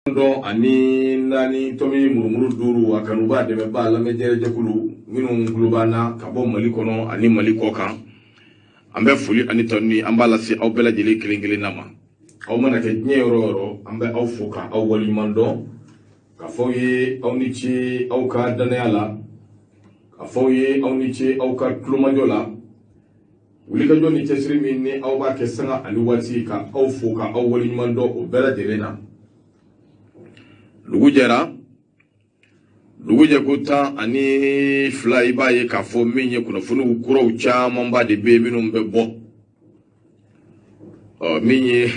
Dɔn ani naani tomi murumuru duuru a kanuba dɛmɛba lamɛnjɛjɛkulu minnu tulo b'an na ka bɔ Mali kɔnɔ ani Mali kɔ kan, an bɛ foli ani tanuni an b'a lase aw bɛɛ lajɛlen kelen kelenna ma. Aw mana kɛ diɲɛ yɔrɔ o yɔrɔ, an bɛ aw fo ka aw waleɲuman dɔn, ka fɔ aw ye aw ni ce aw ka danaya la, ka fɔ aw ye aw ni ce aw ka tulomajɔ la, wulikajɔ ni cɛsiri min ni aw b'a kɛ sanga ani waati, ka aw fo ka aw waleɲuman dɔn o bɛɛ lajɛlen na. Dugu jɛra, dugu jɛ ko 12, i b'a ye k'a fɔ min ye kunnafoniw kuraw camanba de bɛ yen minnu bɛ bɔ. Ɔ min ye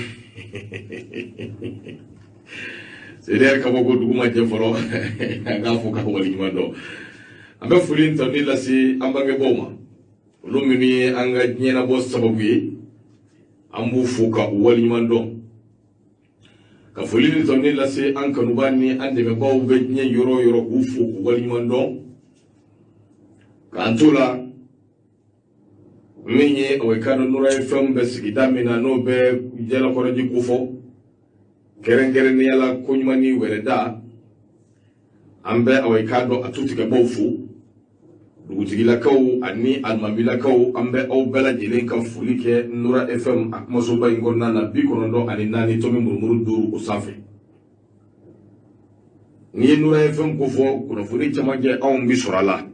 CDR ka bɔ ko dugu ma jɛ fɔlɔ, an k'a fɔ k'a waleɲuman dɔn. An bɛ foli ni tanuni lase an bangebaaw ma, olu minnu ye an ka diɲɛnabɔ sababu ye, an b'u fo ka u waleɲuman dɔn. Ka foli ni tanuni lase an kanuba ni an dɛmɛbaaw bɛ diɲɛ yɔrɔ o yɔrɔ, k'u fo k'u waleɲuman dɔn. K'an t'o la, min ye o ye kadɔ Nura FM bɛ sigida min na, n'o bɛ Jalakɔrɔji kofɔ, kɛrɛnkɛrɛnnenya la koɲuman ni wɛrɛda, an bɛ aw ye k'a dɔn a tutigɛbaw fo, dugutigilakaw ani alimamilakaw, an bɛ aw bɛɛ lajɛlen ka foli kɛ Nura FM a kumasoba in kɔnɔna na, 94 tomi murumuru duuru o sanfɛ. N'i ye Nura FM ko fɔ, kunnafoni caman kɛ anw bi sɔrɔ a la.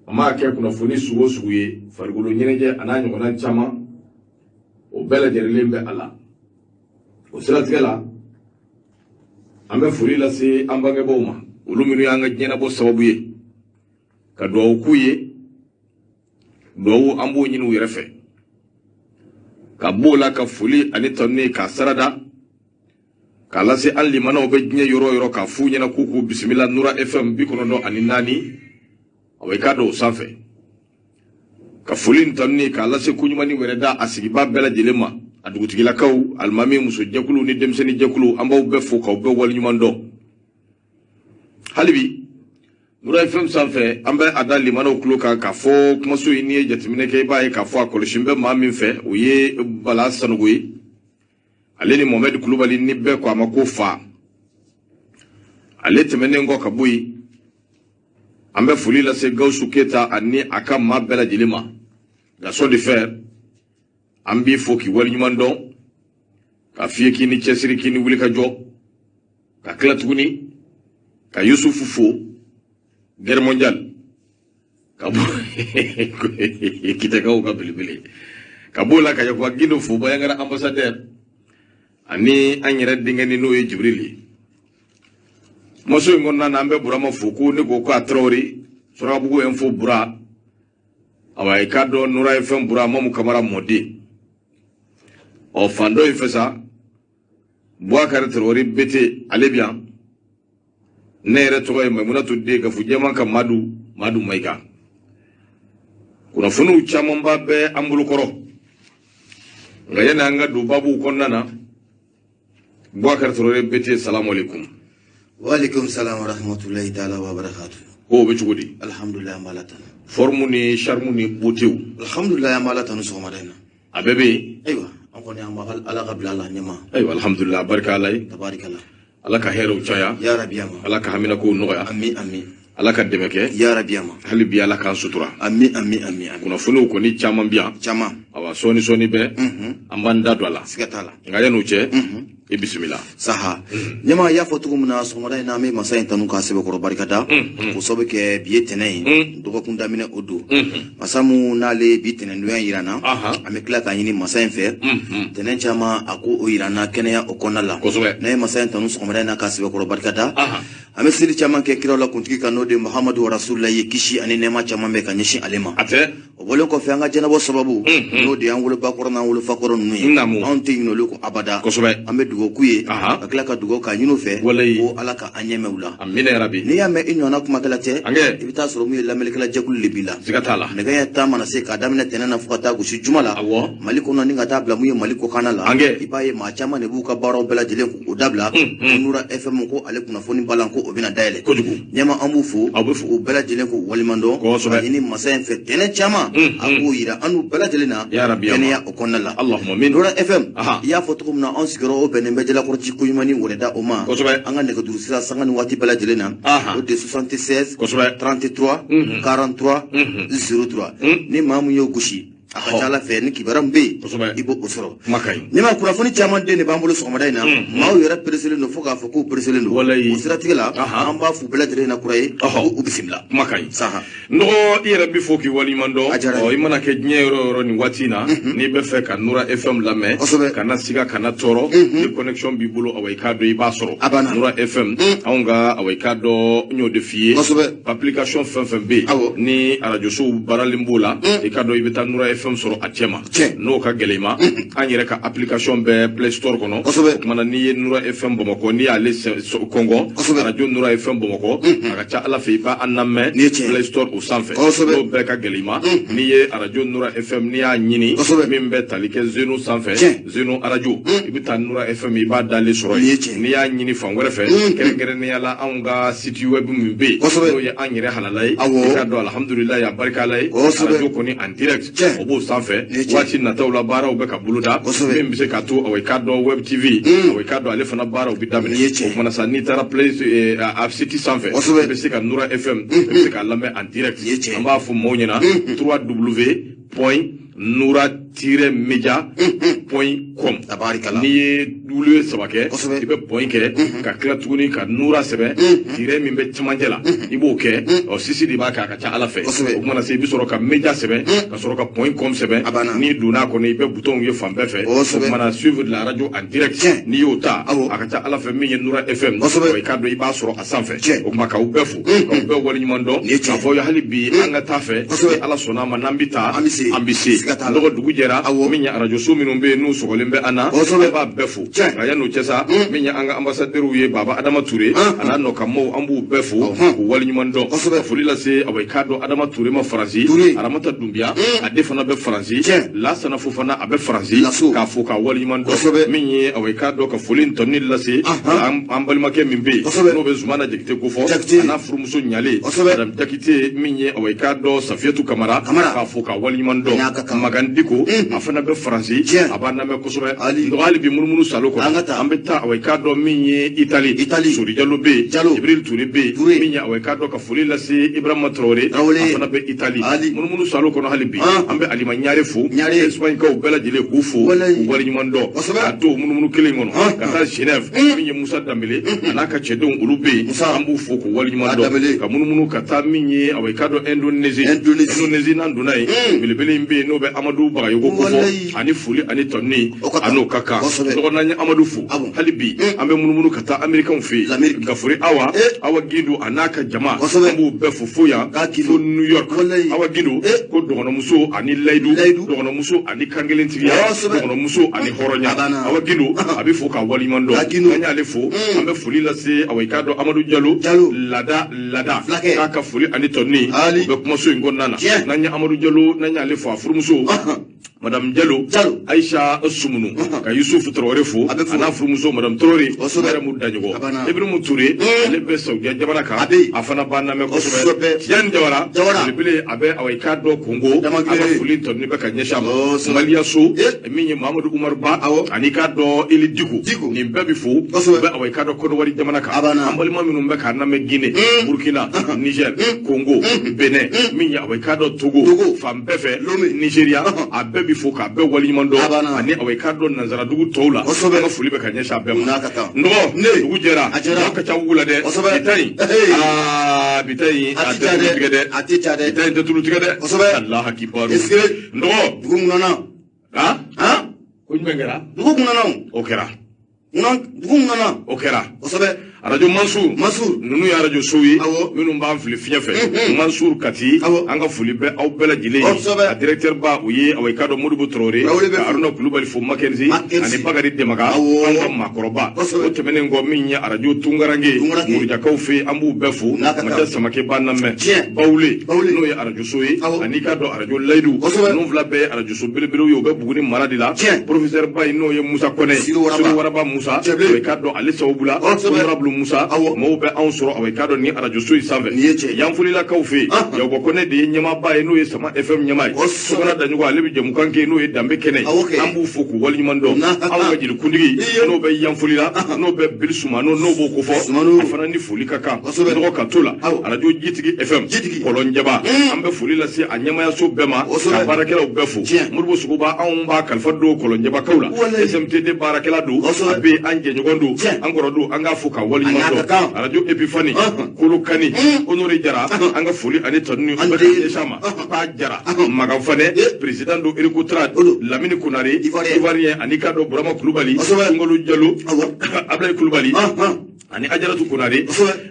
An b'a kɛ kunnafoni sugu o sugu ye, farikolo ɲɛnajɛ a n'a ɲɔgɔnna caman, o bɛɛ lajɛlen bɛ a la. O siratigɛ la, an bɛ foli lase an bangebaaw ma, olu minnu y'an ka diɲɛnabɔ sababu ye, ka duwawu k'u ye. Duwawu an b'o ɲini u yɛrɛ fɛ, ka b'o la ka foli ani tanuni k'a sarada k'a lase an limanaw bɛ diɲɛ yɔrɔ o yɔrɔ, k'a f'u ɲɛna k'u k'u bisimila Nura FM 94, a bɛ k'a dɔn o sanfɛ. Ka foli ni tanuni k'a lase koɲuman ni wɛrɛ da a sigibaa bɛɛ lajɛlen ma, a dugutigilakaw, alimami, musojɛkulu ni denmisɛnninjɛkulu, an b'aw bɛɛ fo k'aw bɛɛ waleɲuman dɔn. Hali bi Nura FM sanfɛ, an bɛ a da limanaw tulo kan k'a fɔ kumaso in, n'i ye jateminɛ kɛ, i b'a ye k'a fɔ a kɔlɔsi bɛ maa min fɛ, o ye Bala Sanogo ye, ale ni Mohamɛdi Kulubali ni bɛɛ ko a ma ko fa. Ale tɛmɛnen kɔ ka bɔ yen, an bɛ foli lase Gawusu Keyita ani a ka maa bɛɛ lajɛlen ma. Gaston de Fer, an b'i fo k'i waleɲuman dɔn, k'a f'i ye k'i ni cɛsiri, k'i ni wulikajɔ. Ka tila tuguni ka Yusufu fo, guerre mondiale, ka bɔ Kitakaw ka belebele, ka b'o la ka Yakuba Gindo fo, Bayangara ambassadeur, ani an yɛrɛ denkɛni n'o ye Jibril ye. Kumaso in kɔnɔna na, an bɛ Burama fo, ko ne ko k'a Tarawele Surakabugu info Bura, awa i k'a dɔn Nura FM Bura Mamu Kamara mɔden. Ɔ fan dɔ in fɛ sa, Bubakari Tarawele Bete, ale bi yan. Ne yɛrɛ tɔgɔ ye Mayimunatu den Gafu Jɛman ka Madu Madu Mayiga. Kunnafoniw camanba bɛ an bolo kɔrɔ, nka yanni an ka don babuw kɔnɔna na, Bubakari Tarawele Bete, salamu aleykum. Waaleykum salam wa rahmatulahi taala wa barakatu. Ko o bɛ cogo di? Alhamdulilayi, an b'Ala tanu. Forme ni charme ni beauté. Alhamdulilayi, an b'Ala tanu sɔgɔmada in na. A bɛɛ bɛ yen. Ayiwa, an kɔni an b'a Ala ka bila la ɲɛma. Ayiwa, alhamdulilayi, barika Ala ye. Tabarikala. Ala ka hɛrɛw caya. Ya rabi ama. Ala ka haminakow nɔgɔya. Ami ami. Ala ka dɛmɛ kɛ. Ya rabi ama. Hali bi Ala k'an sutura. Ami ami ami ami. Kunnafoniw kɔni caman bi yan. Caman. Awa sɔɔni sɔɔni bɛɛ. An b'an da don a la. Siga t'a la. Nka yan'o cɛ, i bisimila. Saha. Ɲɛma, i y'a fɔ cogo min na, sɔgɔmada in na an bɛ masa in tanu k'a sɛbɛkɔrɔ barikada. K'o sababu kɛ bi ye tɛnɛ ye. Dɔgɔkun daminɛ o don. Masa mun n'ale bi tɛnɛndonya yira n na. An bɛ tila k'a ɲini masa in fɛ. Tɛnɛn caman a ko o yira n na kɛnɛya o kɔnɔna la. Kosɛbɛ. N'an ye masa in tanu sɔgɔmada in na k'a sɛbɛkɔrɔ barikada. An bɛ seli caman kɛ kiraw la kuntigi kan, n'o de Muhamadu Rasulila ye, kisi ani nɛɛma caman bɛ ka ɲɛsin ale ma. A tɛ. O bɔlen kɔfɛ, an ka jɛnabɔ sababu, n'o de y'an wolobakɔrɔ n'an wolofakɔrɔ ninnu ye, anw tɛ ɲinɛ olu kɔ abada. Kosɛbɛ. An bɛ dugawu k'u ye, ka tila ka dugawu k'a ɲini u fɛ, ko Ala ka an ɲɛmɛ u la. Amina yarabi. N'i y'a mɛn i ɲɔgɔnna kumakɛla tɛ, i bɛ taa sɔrɔ mun ye lamɛnnikɛla jɛkulu de b'i la. Siga t'a la. Nɛgɛ ɲɛ 10 mana se k'a daminɛ tɛnɛn na fo ka taa gosi juma la, Mali kɔnɔ ni ka taa bila mun ye Mali kɔkanna la, i b'a ye maa caman de b'u ka baaraw bɛɛ lajɛlen k'o dabila, ko Nura FM ko ale kunnafoni b'a la, ko o bɛna dayɛlɛ Kojugu. Ɲɛma, an b'u fo. Aw bɛ fo. U bɛɛ lajɛlen k'u waleɲuman dɔn. Kosɛbɛ. Ka ɲini masa in fɛ, tɛnɛ caman a k'o yira an n'u bɛɛ lajɛlen na Ya Rabbi, ya kɛnɛya o kɔnɔna la. Allahumma amin. Nura FM, i y'a fɔ cogo min na, anw sigiyɔrɔ o bɛnnen bɛ Jalakɔrɔji koɲuman ni wɛrɛda o ma. An ka nɛgɛjuru sira, sanga ni waati bɛɛ lajɛlen na, o de 76 33 43 03. Ni maa mun y'o gosi, a ka ca Ala fɛ, ni kibaruya min bɛ yen, i b'o sɔrɔ. Kuma ka ɲi. Ne ma kunnafoni caman den de b'an bolo sɔgɔmada in na. Maaw yɛrɛ pereselen don fo k'a fɔ k'u pereselen don. Walayi. O siratigɛ la, an b'a f'u bɛɛ lajɛlen na kura ye ko u bisimila. Kuma ka ɲi. Saha. N dɔgɔ, i yɛrɛ bɛ fo k'i waleɲuman dɔn. A diyara n ye. Ɔ, i mana kɛ diɲɛ yɔrɔ o yɔrɔ nin waati in na, n'i bɛ fɛ ka Nura FM lamɛn, kana siga, kana tɔɔrɔ, ni connexion b'i bolo, awa, i k'a dɔn i b'a sɔrɔ. A banna. Nura FM, anw ka, awa, i k'a dɔn n y'o de f'i ye. Application fɛn fɛn bɛ yen, ni arajosow baaralen b'o la, i k'a dɔn i bɛ taa Nura FM sɔrɔ a cɛ ma. N'o ka gɛlɛn i ma, an yɛrɛ ka application bɛ Play Store kɔnɔ. O kumana, n'i ye Nura FM Bamakɔ, n'i y'ale kɔngɔ, arajo Nura FM Bamakɔ, a ka ca Ala fɛ, i b'a an lamɛn Nin ye tiɲɛ ye. Play Store o sanfɛ. N'o bɛɛ ka gɛlɛn i ma, n'i ye arajo Nura FM, n'i y'a ɲini, min bɛ tali kɛ Zeno sanfɛ, Zeno arajo, i bɛ taa Nura FM, i b'a dalen sɔrɔ Nin ye yen. tiɲɛ ye. N'i y'a ɲini fan wɛrɛ fɛ, kɛrɛnkɛrɛnnenya la, anw ka site web min bɛ yen, n'o ye an yɛrɛ halala ye, i k'a dɔn alhamdulilayi, a barika Ala ye, arajo kɔni en direct, o b'o sanfɛ. Nin ye tiɲɛ. Waati nataw la, baaraw bɛ ka boloda min bɛ se k'a to, awa, i k'a dɔn web TV, awa, i k'a dɔn ale fana baaraw bɛ daminɛ. Nin ye tiɲɛ. O kumana sa, n'i taara Play a site sanfɛ, i bɛ se ka Nura FM, i bɛ se k'a lamɛn en direct. Nin ye tiɲɛ. An b'a fɔ maaw ɲɛna www.nura-media.com. Tabarikala. N'i ye W saba kɛ, i bɛ point kɛ, ka tila tuguni ka Nura sɛbɛn, tiret min bɛ cɛmancɛ la, i b'o kɛ. Ɔ, sisi de b'a kɛ, a ka ca Ala fɛ. O kumana se, i bɛ sɔrɔ ka media sɛbɛn, ka sɔrɔ ka point com sɛbɛn. A banna. N'i donna a kɔnɔ, i bɛ bouton ye fan bɛɛ fɛ. O kumana, suivre la radio en direct, n'i y'o ta, a ka ca Ala fɛ, min ye Nura FM, i k'a dɔn i b'a sɔrɔ a sanfɛ. O kuma, k'aw bɛɛ fo, k'aw bɛɛ waleɲuman dɔn, Nin ye tiɲɛ. k'a fɔ hali bi an ka taa fɛ. Ni Ala sɔnna a ma, n'an bɛ taa, An bɛ se. an bɛ se. Siga t'a la. Dɔgɔ dugu jɛra, min ye arajoso minnu bɛ yen n'u sɔgɔlen bɛ an na, an b'a bɛɛ fo. Nka yan'o cɛ sa, min ye an ka ambassadeurs ye, Baba Adama Ture a n'a nɔkanmɔgɔw, an b'u bɛɛ fo k'u waleɲuman dɔn. Ka foli lase, awa, i k'a dɔn Adama Ture ma Faransi, Ture. Aramata Dunbiya, a den fana bɛ Faransi, Lasana Fofana, a bɛ Faransi, Laso. k'a fo k'a waleɲuman dɔn. Min ye, awa, i k'a dɔn ka foli tɔni lase an balimakɛ min bɛ yen, n'o bɛ Zumana Jakite kofɔ, Jakite. a n'a furumuso ɲale, Madame Jakite, min ye, awa, i k'a dɔn Safiyatu Kamara, k'a fo k'a waleɲuman N'a ka dɔn. kan. Magan Diko, a fana bɛ Faransi, a b'an lamɛn kosɛbɛ. Dɔgɔ hali bi munumunu salo An kɔnɔ, ka taa. an bɛ taa, awa, i k'a dɔn min ye Itali, Itali. Sori Jalo bɛ yen, Jalo. Jibril Ture bɛ yen, Ture. min ye, awa, i k'a dɔn ka foli lase Ibrahima Traoré, Traoré. a fana bɛ Itali. Ali. Munumunu salo kɔnɔ hali bi, an bɛ Alima Ɲare fo, Ɲare. Espagne kaw bɛɛ lajɛlen k'u fo, Walayi. k'u waleɲuman dɔn. K'a to munumunu kelen kɔnɔ, ka taa Genève, min ye Musa Danbele a n'a ka cɛdenw, olu bɛ yen, Musa. an b'u fo k'u waleɲuman A dɔn. Danbele. Ka munumunu ka taa min ye, awa, i k'a dɔn Indonésie. Indonésie. Indonésie, n'an donna yen, belebele in bɛ yen, n'o bɛ Amadu Bagayogo kofɔ, Walayi. ani foli ani tɔni, O ka kan. a n'o ka kan. Kosɛbɛ. Dɔgɔ n'an ye Amadu fo, Ah bon. hali bi an bɛ munumunu ka taa Américains fɛ yen, L'Amérique. Gafure Awa, Awa Gindo a n'a ka jama, an b'u bɛɛ fo fo yan, K'a fo New York. Walayi. Awa Gindo ko dɔgɔnɔmuso ani layidu, Layidu. dɔgɔnɔmuso ani kankelentigiya, dɔgɔnɔmuso ani hɔrɔnya. A banna. Awa Gindo, a bɛ fo k'a waleɲuman K'a dɔn. Gindo. N'an y'ale fo, an bɛ foli lase, awa, i k'a dɔn Amadu Jalo, Jalo. Lada Lada, Fulakɛ. k'a ka foli ani tɔni, Ali. o bɛ kumaso in kɔnɔna na. Tiɲɛ. N'an ye Amadu Jalo, n'an y'ale fo, a furumuso Madame Jalo, Jalo. Aïcha Sumunu, ka Yusuf Traoré fo, A bɛ fo. a n'a furumuso Madame Traoré, Kosɛbɛ. Mariamu Daɲɔgɔ. A banna. Ibrahim Touré, ale bɛ Saudiya jamana kan, A bɛ yen. a fana b'an lamɛn Kosɛbɛ. kosɛbɛ. Tiɲani Jawara, Jawara. belebele, a bɛ, awa, i k'a dɔn Kongo, Damakile. a ka foli tɔni bɛ ka ɲɛsin a ma. Kosɛbɛ. Maliya so, min ye Mahamadu Umaru Ba, ani k'a dɔn Eli Diko, Diko. nin bɛɛ bɛ fo, Kosɛbɛ. bɛ, awa, i k'a dɔn Kɔdiwari jamana kan. A banna. An balima minnu bɛ k'an lamɛn Guinée, Burkina, Niger, Congo, Benin, min ye, awa, i k'a dɔn Togo, Togo. fan bɛɛ fɛ, Lomé. Nigeria, a bɛɛ bɛ fo k'a bɛɛ waleɲuman dɔn, A banna. ani, awa, i k'a dɔn nanzaradugu tɔw la. Kosɛbɛ. An ka foli bɛ ka ɲɛsin a bɛɛ ma. N'a ka kan. N dɔgɔ, Ne. dugu jɛra, A jɛra. mɔgɔ ka ca wugu la dɛ. Kosɛbɛ. Bi ta in, Hey. aa, bi ta in, A a ti tɛ ca tulu dɛ. tigɛ dɛ. A ti ca dɛ. Bi ta in tɛ tulu tigɛ dɛ. Kosɛbɛ. Alaha kibaru. Est-ce que- N dɔgɔ, Dugu ŋunana. han? Han? Ko jumɛn kɛra? Dugu ŋunana o. O kɛra. Ŋunan, dugu ŋunana. O kɛra. Kosɛbɛ. Arajo Mansour. Mansour. Ninnu ye arajo sow ye, Awɔ. minnu b'an fili fiɲɛ fɛ. Mansour Kati, an ka foli bɛ aw bɛɛ lajɛlen ye. Kosɛbɛ. A directeur ba, o ye, awa, i k'a dɔn Modibo Traoré, Traoré bɛ ka fo. Haruna Kulubali fo, Mackenzie, Mackenzie. ani Bakari Demaga, Awɔ. an ka maakɔrɔba. Kosɛbɛ. O tɛmɛnen kɔ, min ye arajo Tungarange, Tungarange. Murujakaw fɛ yen, an b'u bɛɛ fo. N'a ka kan. Mata Samake b'an lamɛn. Tiɲɛ. Bawule, Bawule. n'o ye arajo so ye, Awɔ. ani k'a dɔn arajo Layidu. Kosɛbɛ. Ninnu fila bɛɛ ye arajo so belebelew ye, u bɛ Buguni mara de la. Tiɲɛ. Professeur ba in, n'o ye Musa Kɔnɛ, Siri Waraba. Siri Waraba Musa, Cɛbilen. o ye k'a dɔn ale sababu la, Kosɛbɛ. honorable Musa maaw bɛ anw sɔrɔ awa i k'a dɔn ni arajo so in sanfɛ Nin ye tiɲɛ. Yanfolilakaw fɛ yen Yakuba Kɔnɛ de ye ɲɛmaaba ye n'o ye Sama FM ɲɛmaa ye Sokona Daɲɔgɔ ale bɛ jɛmukan kɛ n'o ye danbe kɛnɛ ye an b'u fo k'u waleɲuman dɔn anw ka jelikuntigi n'o bɛ Yanfolila n'o bɛ Bili Sumano n'o b'o kofɔ a fana ni foli ka kan nɔgɔ ka to la arajo Jitigi FM Kɔlɔnjɛba an bɛ foli lase a ɲɛmayaso bɛɛ ma ka baarakɛlaw bɛɛ fo Moribo Sogoba anw b'a kalifa don Kɔlɔnjɛbakaw la SMTD baarakɛla don a bɛ an jɛɲɔgɔn don an kɔrɔ don an k'a fo ka waleɲuman dɔn arajo Epifani Kolokani Honore Jara an ka foli ani tanuni bɛ ka ɲɛsin a ma Pa Jara Makan Fanɛ président don Erikotra Lamini Konare Ivoirien ani k'a dɔn Burama Kulubali Sunkalo Jalo Ablaye Kulubali ani Ajaratu Konare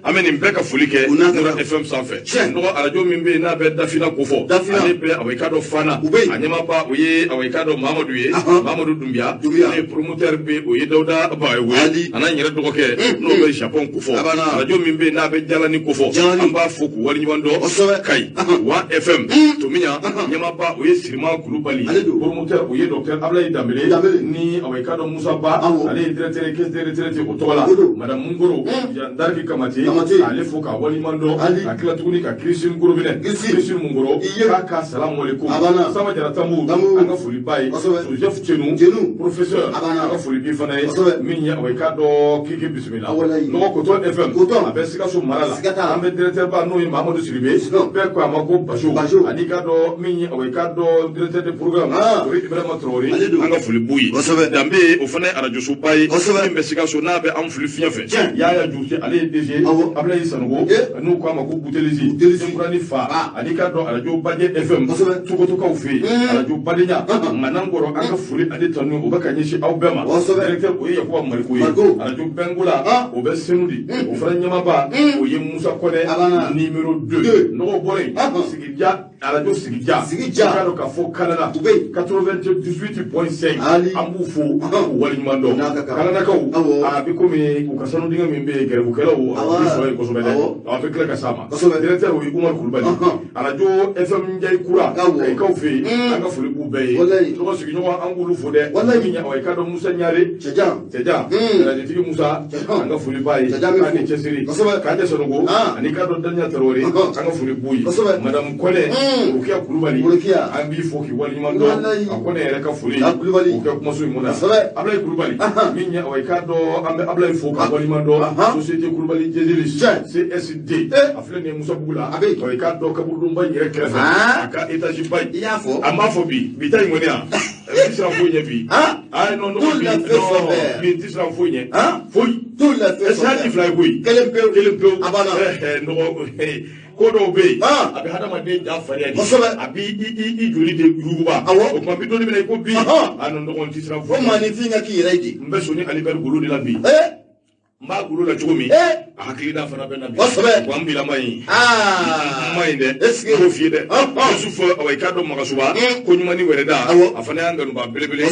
an bɛ nin bɛɛ ka foli kɛ Nura FM sanfɛ nɔgɔ arajo min bɛ yen n'a bɛ Dafina kofɔ ale bɛ awa i k'a dɔn Fana a ɲɛmaaba o ye awa i k'a dɔn Mamadu ye Mamadu Dunbiya ale ye promoteur bɛ o ye Dawuda Bayogo ye a n'an yɛrɛ dɔgɔkɛ n'o bɛ Japon kofɔ arajo min bɛ yen n'a bɛ Jalani kofɔ an b'a fo k'u waleɲuman dɔn Kayi Wa FM Tomiɲan ɲɛmaaba o ye Sirima Kulubali promoteur o ye docteur Ablaye Danbele ni awa i k'a dɔn Musa Ba ale ye directeur caisse de retraite o tɔgɔ la madame Mungoro Dariki Kamate ale fo k'a waleɲuman dɔn ka tila tuguni ka Christine Gorobinɛ Christine Mungoro k'a ka salamu aleykum Saba Jara Tanbu an ka foli b'a ye Joseph Cenu professeur an ka foli b'i fana ye min ye awa i k'a dɔn Kiki bisimila nɔgɔ Koto FM a bɛ Sikaso mara la an bɛ directeur ba n'o ye Mahamadu Sidibe bɛɛ ko a ma ko Bajo ani k'a dɔn min ye awa i k'a dɔn directeur de programme o ye Ibrahima Traoré an ka foli b'u ye Danbe o fana ye arajosoba ye min bɛ Sikaso n'a bɛ an fili fiɲɛ fɛ Yaya Jurute ale ye DG Ablaye Sanogo n'u ko a ma ko Butelisi Nkurani Fa ani k'a dɔn arajo Bajɛ FM Togotokaw fɛ yen arajo Badenya Ŋanankɔrɔ an ka foli ani tanu o bɛ ka ɲɛsin aw bɛɛ ma directeur o ye Yakuba Mariko ye arajo Bɛnkola o bɛ Senu de o fana ɲɛmaaba o ye Musa Kɔnɛ numéro 2 nɔgɔ bɔra yen Sigija arajo Sigija k'a dɔn k'a fɔ Kalana 98.5 an b'u fo k'u waleɲuman dɔn Kalanakaw a bɛ komi u ka sanu dingɛ min bɛ yen gɛrɛbukɛlaw a bɛ sɔrɔ yen kosɛbɛ dɛ a bɛ tila ka s'a ma directeur o ye Umaru Kulubali arajo FM Njayi Kura Kayikaw fɛ yen an ka foli b'u bɛɛ ye tɔgɔ sigiɲɔgɔn an k'olu fo dɛ min ye i k'a dɔn Musa Ɲare Cɛjan radiotigi Musa an ka foli b'a ye k'a ni cɛsiri Kante Sanogo ani k'a dɔn Daniya Tarawele an ka foli b'u ye madame Kɔnɛ Rokiya Kulubali an b'i fo k'i waleɲuman dɔn a Kɔnɛ yɛrɛ ka foli k'o kɛ kumaso in kɔnɔ yan Ablaye Kulubali min ye i k'a dɔn an bɛ Ablaye fo k'a waleɲuman dɔn société Kulubali Jezeli CSD a filɛ nin ye Musabugu la i k'a dɔn kaburudonba in yɛrɛ kɛrɛfɛ a ka étage ba in an b'a fɔ bi ta in kɔni yan n tɛ siran foyi ɲɛ bi non non bi n tɛ siran foyi ɲɛ foyi est-ce que fila ye koyi kelen pewu kelen pewu a banna nɔgɔ ko dɔw bɛ yen a bɛ hadamaden ja farinya de a b'i joli de yuguba o tuma bi don min na i ko bi a non nɔgɔ n tɛ siran foyi ɲɛ ko maaninfin ka k'i yɛrɛ ye de n bɛ sɔn ni Alibɛri golo de la bi n b'a golo la cogo min a hakilina fana bɛ na bi kosɛbɛ wa n bilama yen n ma yen dɛ n b'o f'i ye dɛ Yusufu awa i k'a dɔn Magasuba ko ɲuman ni wɛrɛ da a fana y'an kanuba belebele an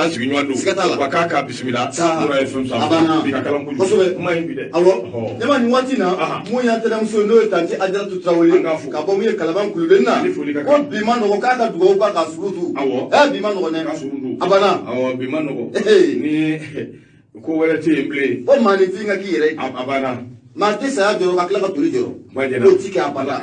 sigiɲɔgɔn don wa k'a k'a bisimila Mura FM sanfɛ bi ka kalan kojugu n ma yen bi dɛ awɔ ne ma nin waati na mun y'an tɛnɛmuso ye n'o ye tanti Ajaratu Tarawele ka bɔ mun ye Kalaban Kulubali na ko bi ma nɔgɔ k'a ka dugawu k'a ka surutu bi ma nɔgɔ dɛ a banna awɔ bi ma nɔgɔ ni ko wɛrɛ tɛ yen bilen ko maaninfin ka k'i yɛrɛ ye a banna maa tɛ saya jɔrɔ ka tila ka toli jɔrɔ n'o ti kɛ a bada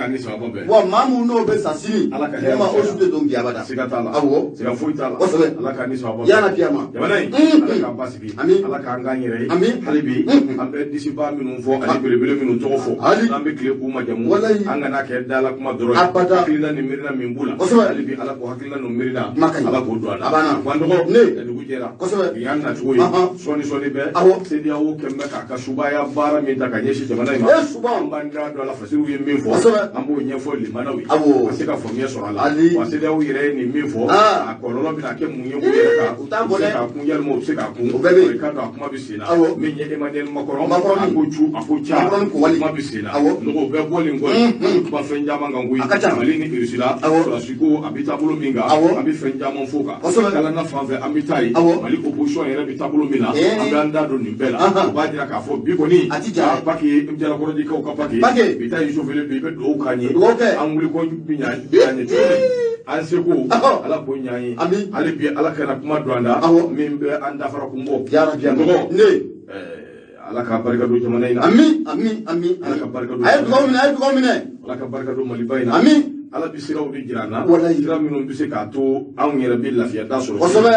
wa maa mun n'o bɛ sa sini ne ma o su tɛ don bi abada siga t'a la awɔ siga foyi t'a la kosɛbɛ ala k'an ni sababa yala kiyama jamana in ala k'a basigi ami ala k'an k'an yɛrɛ ye ami hali bi an bɛ disiba minnu fɔ ani belebele minnu tɔgɔ fɔ hali an bɛ tile k'u majamu walayi an kana kɛ dala kuma dɔrɔn ye abada hakilina ni miirina min b'u la kosɛbɛ hali bi ala k'o hakilina n'o miirina kuma ka ɲi ala k'o don a la a banna wa n dɔgɔ ne dugu jɛra kosɛbɛ bi y'an nacogo ye sɔɔni sɔɔni bɛɛ awɔ CEDEAO kɛn bɛ k'a ka subaya baara min ta ka ɲɛsin jamana in ma e suba an b'an da don a la Fasiru ye min fɔ kosɛbɛ an b'o ɲɛfɔ limanaw ye awɔ ka se ka faamuya sɔrɔ a la ali wa CEDEAO yɛrɛ ye nin min fɔ a kɔlɔlɔ bɛna kɛ mun ye u yɛrɛ kan u t'a u bɔ bɛ se dɛ k'a kun yalima u bɛ se k'a kun o bɛɛ bɛ yen i k'a dɔn a kuma bɛ sen na awɔ min ye Emmanuel Macron Macron a ko cu a ko ca Macron ko wali kuma bɛ sen na awɔ nɔgɔ bɛɛ bɔlen kɔ an bɛ kuma fɛn caman kan koyi a ka ca Mali ni Russie la awɔ sɔrɔdasi ko a bɛ taabolo min kan awɔ an bɛ fɛn caman f'o kan kosɛbɛ kalana fan fɛ an bɛ taa yen awɔ Mali opposition yɛrɛ bɛ taabolo min na an bɛ an da don nin bɛɛ la o b'a jira k'a fɔ bi kɔni a ti ja paki Jalakɔrɔjikaw ka paki paki bi taa Yusufele don i bɛ dugawu k'an ye dugawu kɛ an wuli ko bi ɲa ɲɛ cogo min an seko ala k'o ɲɛ an ye ami hali bi ala kana kuma don an da awɔ min bɛ an dafara kun bɔ yarabi dɔgɔ ne Ala ka barika don jamana in na. Ami, ami, ami. Ala ka barika don. A ye dugawu minɛ, a ye dugawu minɛ. Ala ka barika don Maliba in na. Ami. Ala bɛ siraw de jira an na. Walayi. Sira minnu bɛ se k'a to anw yɛrɛ bɛ lafiya da sɔrɔ. Kosɛbɛ.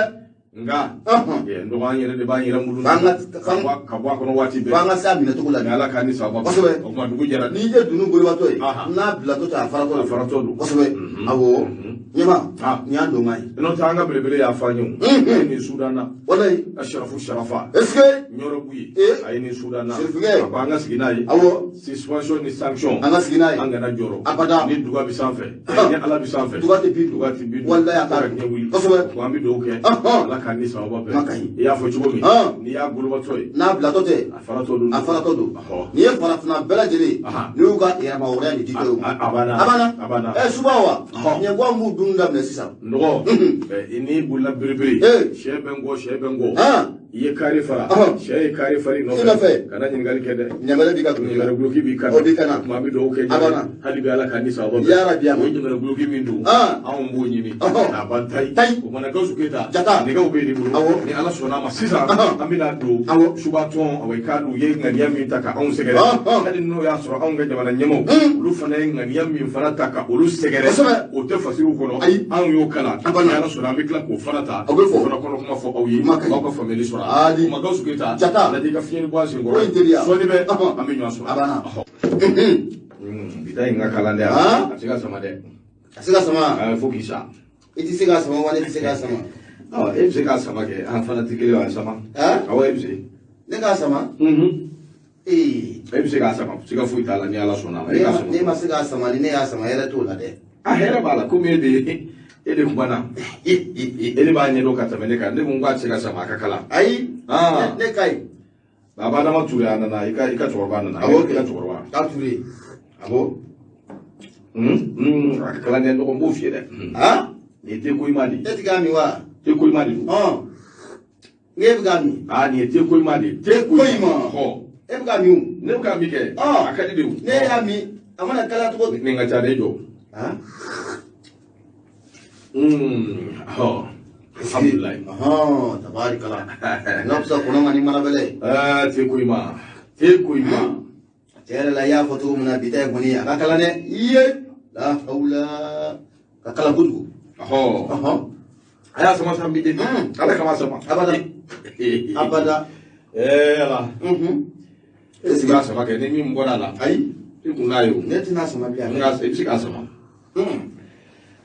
Nka nɔgɔ an yɛrɛ de b'an yɛrɛ mulu ka bɔ a kɔnɔ waati bɛɛ. F'an ka se a minɛcogo la. Ala k'an ni sababa. Kosɛbɛ. O tuma dugu jɛra. N'i ye dunun golibatɔ ye, n'a bilatɔ tɛ, a faratɔ don. A faratɔ don. Kosɛbɛ. Awɔ. Ɲɛma, nin y'an donkan ye. N'o tɛ an ka belebele y'a fɔ an ye o. A ye nin sudan na. Walayi. Asharafu Sharafa. Est-ce que. Ɲɔrɔ Buye. A ye nin sudan na. Sirifikɛ. A ko an ka sigi n'a ye. Awɔ. Suspension ni sanction. An ka sigi n'a ye. An kana jɔrɔ. Abada. Ni duga bɛ sanfɛ. Ni Ala bɛ sanfɛ. Duga tɛ bin. Duga tɛ bin. Walayi a t'a dun. Ka wuli. Kosɛbɛ. Ko an bɛ dugawu kɛ. Ala k'an ni sababa bɛn. I y'a fɔ cogo min. N'i y'a golobatɔ ye. N'a bilatɔ tɛ. A faratɔ don. A faratɔ don. N'i ye farafinna bɛɛ lajɛlen. N'i y'u ka yɛrɛmahɔrɔnya de di dɔw ma. A banna. A banna. A banna. Suba wa. Ɲɛguwan b'u dun daminɛ sisan. Nɔgɔ. N'i bolila biribiri. Sɛ bɛ n kɔ, sɛ bɛ n kɔ. I ye kari fara. Sɛ ye kari fara i nɔfɛ. Kana ɲininkali kɛ dɛ. Ɲamɛrɛ b'i ka dugu la. Ɲamɛrɛ guloki b'i kan. O b'i kan na. Tuma an bɛ dugawu kɛ. A banna. Hali bi Ala k'an ni sababa bɛn. Yarabi O ye ɲamɛrɛ guloki min don. Anw b'o ɲini. A ban tayi. Tayi. O mana Gawusu Keyita. Jata. Nɛgɛw bɛ i bolo. Awɔ. Ni Ala sɔnna a ma sisan. An bɛna don. Awɔ. Subatɔn awa i k'a dɔn u ye ŋaniya min ta ka anw sɛgɛrɛ. Hali n'o y'a sɔrɔ anw ka jamana ɲɛmaaw. Olu fana ye ŋaniya min fana ta ka olu sɛgɛrɛ. Kosɛbɛ. O tɛ fasiriw kɔnɔ. Ayi. Anw y'o kalan. A banna. Ni Ala sɔnna an bɛ tila k'o fana ta. O bɛ fɔ. O fana kɔnɔ kuma fɔ aw ye. Kuma ka ɲi. Aw ka faamuyali sɔrɔ. Ali. Kuma Gawusu Keyita. Jata. Lajɛ i ka fiɲɛ bɔ a sen kɔrɔ. O ye teliya. Sɔɔni bɛ an bɛ ɲɔgɔn sɔrɔ. A banna. Bi ta in ka kalan dɛ. A tɛ se ka sama dɛ. A tɛ se ka sama. Fo k'i sa. I tɛ se k'a sama wa ne tɛ se k'a sama. E bɛ se k'a sama kɛ, an fana tɛ kelen ye, a sama. Awɔ, e bɛ se. Ne k'a sama. E bɛ se k'a sama, siga foyi t'a la ni Ala sɔnna a ma. E k'a sama. Ne ma se k'a sama, ni ne y'a sama hɛrɛ t'o la dɛ. A hɛrɛ b'a la komi e de kumana. E de b'a ɲɛdɔn ka tɛmɛ ne kan. Ne ko k'a tɛ se ka sama, a ka kalan. Ayi. Ne ka ɲi. Baba Adama Ture a nana, i ka cɛkɔrɔba nana. Awɔ, i ka cɛkɔrɔba. K'a Ture. Awɔ. A ka kalan dɛ, dɔgɔ n b'o f'i ye dɛ. Nin ye te koyima de ye. E ti k'a min wa? Te koyima de don. N k'e bɛ k'a min. Nin ye te koyima de ye. Te koyima. E bɛ k'a min o. Ne bɛ k'a min kɛ. A ka di de o. Ne y'a min, a mana kalaya cogo. Nin ka ca dɛ, e jɔ. Alhamdulilayi. Tabarikala. N'a bɛ se kɔnɔ ma ni mana bɛlɛ. Te koyima. Te koyima. Tiɲɛ yɛrɛ la, i y'a fɔ cogo min na, bi ta in kɔni a ka kalan dɛ. Iye. La hawla. Ka kalan kojugu. A y'a sama san bi de. Ala kama sama. Abada. Abada. Ala. E bɛ se k'a sama kɛ ni min bɔra a la. Ayi. I kun n'a ye o. Ne tɛna sama bilen. I bɛ se k'a sama.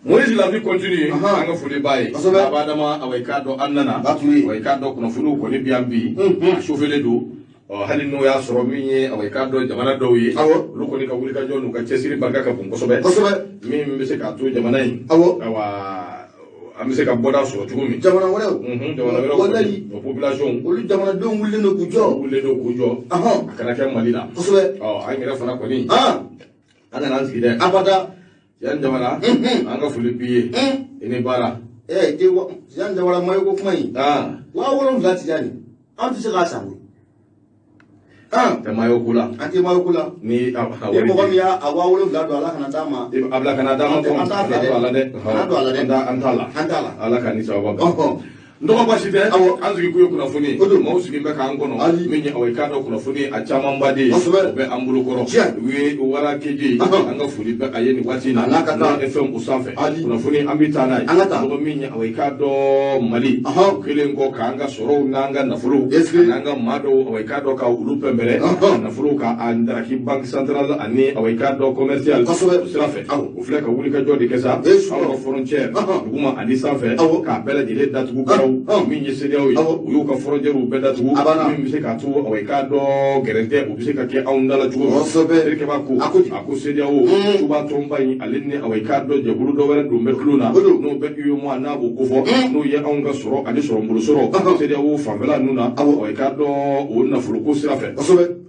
Moïse la vie continue. An ka foli b'a ye. Baba Adama, awa i k'a dɔn an nana. Awa i k'a dɔn kunnafoniw kɔni bi yan bi. A sofelen don. Hali n'o y'a sɔrɔ min ye awa i k'a dɔn jamana dɔw ye. Olu kɔni ka wulikajɔ n'u ka cɛsiri barika ka bon kosɛbɛ. Min bɛ se k'a to jamana in. Awa an bɛ se ka bɔda sɔrɔ cogo min. Jamana wɛrɛw. Jamana wɛrɛw. Walayi. O population. Olu jamanadenw wulilen don k'u jɔ. Wulilen don k'u jɔ. A kana kɛ Mali la. Kosɛbɛ. An yɛrɛ fana kɔni. An nana an sigi dɛ. Abada. Yan Jawara, an ka foli b'i ye. I ni baara. Yan Jawara mayo ko kuma in. 7000 Tijani. An tɛ se k'a san koyi. Tɛ mayo ko la. An tɛ mayo ko la. Ni mɔgɔ min y'a 7000 don, Ala kana d'a ma. A bila kana d'a ma. An t'a fɛ dɛ. An An t'a la dɛ. An t'a la. An t'a la. Ala ka ni sababa bɛn. N dɔgɔ baasi tɛ. An sigi kun ye kunnafoni ye. Maaw sigi bɛ k'an kɔnɔ. Min ye awa i k'a dɔn kunnafoni a camanba de ye. O bɛ an bolo kɔrɔ. U ye wara keje. An ka foli bɛ a ye nin waati in na. N'a ka kan. FM o sanfɛ. Kunnafoni an bɛ taa n'a ye. An ka taa. Dɔgɔ min ye awa i k'a dɔn Mali. O kɛlen kɔ k'an ka sɔrɔw n'an ka nafolow. N'an ka maa dɔw awa i k'a dɔn ka olu pɛnpɛrɛ. Nafolow ka a daraki banque centrale ani awa i k'a dɔn commercial. O sira fɛ. O filɛ ka wulikajɔ de kɛ sa. Anw ka frontière duguma ani sanfɛ. K'a bɛɛ lajɛlen datugu karaw. Min ye CEDEAO ye, u y'u ka frontière bɛɛ datugu. Min bɛ se k'a to awa i k'a dɔn gɛrɛntɛ u bɛ se ka kɛ anw da la cogo min. Terikɛ b'a ko a ko CEDEAO suba tɔnba in ale ni awa i k'a dɔn jɛkulu dɔ wɛrɛ don bɛ tulon na n'o bɛ UEMOA n'a b'o kofɔ n'o ye anw ka sɔrɔ ani sɔrɔbolo sɔrɔ CEDEAO fanfɛla ninnu na awa i k'a dɔn o nafoloko sira fɛ.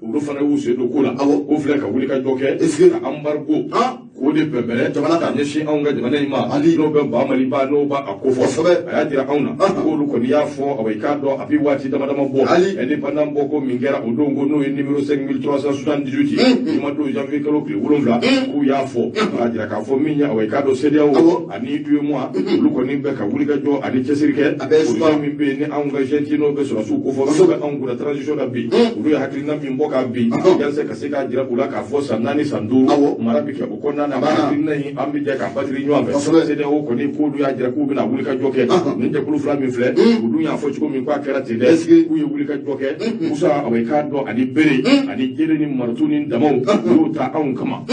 Olu fana y'u sen don ko la. Ko filɛ ka wulikajɔ kɛ ka embargo k'o K'o de bɛnbɛrɛ jamana ka ɲɛsin anw ka jamana in ma n'o bɛ ba Maliba n'o b'a ko fɔ a y'a jira anw na k'olu kɔni y'a fɔ awa i k'a dɔn a bɛ waati dama dama bɔ indépendant bɔ ko min kɛra o don ko n'o ye numéro 5378 ye jumadon janvier kalo tile 7 k'u y'a fɔ k'a jira k'a fɔ min ye awa i k'a dɔn CEDEAO ani UEMOA olu kɔni bɛ ka wulikajɔ ani cɛsiri kɛ projet min bɛ yen ni anw ka junte n'o bɛ sɔrɔdasiw ko fɔ n'o bɛ anw kunna transition na bi olu ye hakilina min bɔ k'a bin yalisa ka se k'a jira u la k'a fɔ san 4 san 5 mara bɛ kɛ o kɔnɔna na hakilina in an bɛ jɛ k'a batiri ɲɔgɔn fɛ CEDEAO kɔni k'olu y'a jira k'u bɛna wulikajɔ kɛ nin jɛkulu fila min filɛ olu y'a fɔ cogo min k'a kɛra ten dɛ k'u ye wulikajɔ kɛ Musa awa i k'a dɔn ani bere ani jele ni maratu ni damaw u y'o ta anw kama